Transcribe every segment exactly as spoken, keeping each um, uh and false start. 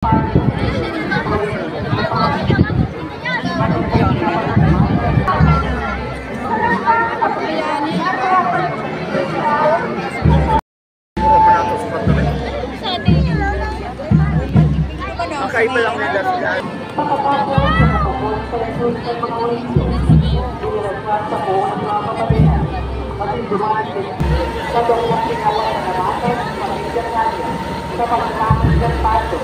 Magkaiba lang nila sila. Pagkatapos sa kapagod sa resource ng mga Hudyo, iniligtas sa buong mga kapatiran, maging dumating sa dakilang pinapanalamatan sa pamilya kanya sa pagkakasal ng pato.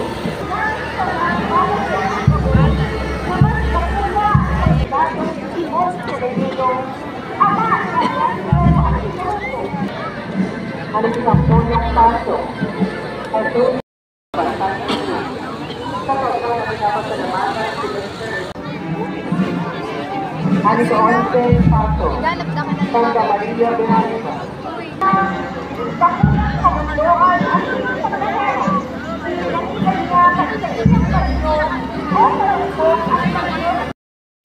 Ano yung pato? Ano sa onse, pato? Santa Maria Venezuela.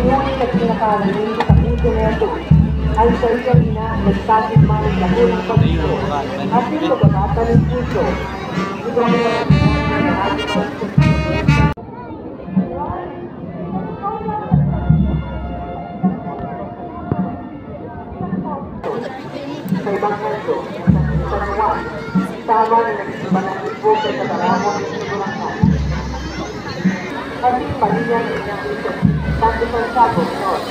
Ngunit nagpinakahaling sa puso ni Jesus, ang saiyang ina nagsabi man ng dakulang pagtubod, asin nagabata nin puso. Sa Ebanghelyo ni San Juan, tama na nagsisimba ng ibo sa taramon ng Sinagoga. Kasi mali niya na inang ito, tapos ang sagot nun,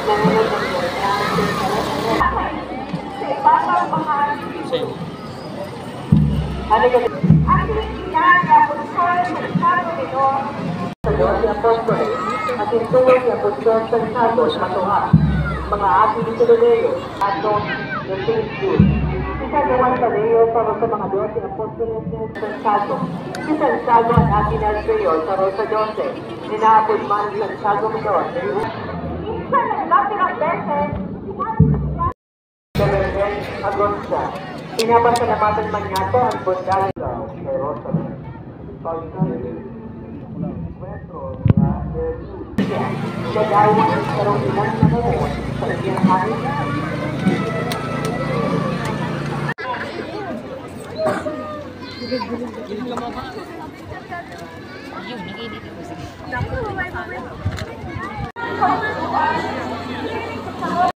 nanunod ng Diyos na ang Sa ibabaw mga Ano yun? Ang Kristiyan na Apostol Santiago Menor. Sa Dose Apostoles, at yung tulong ni Apostol Santiago sa Matuha, mga aki ni Zebedeo, Santiago, ni Saint Jude. Si San Juan Tadeo, para sa mga Dose Apostoles ni Santiago. Si Santiago ang aki ni Alfeo, sa Rosa Dose. Inaapod man ni Santiago Menor. Minsan, naglabi ng beses, sinabi ni Bernal Agosta, pinapasalamatan man niya ito ang bundal ni Jerusalem. Pagkali, metro niya, Jesus. Gagawa ng sarong ilang namuon sa iyang hari.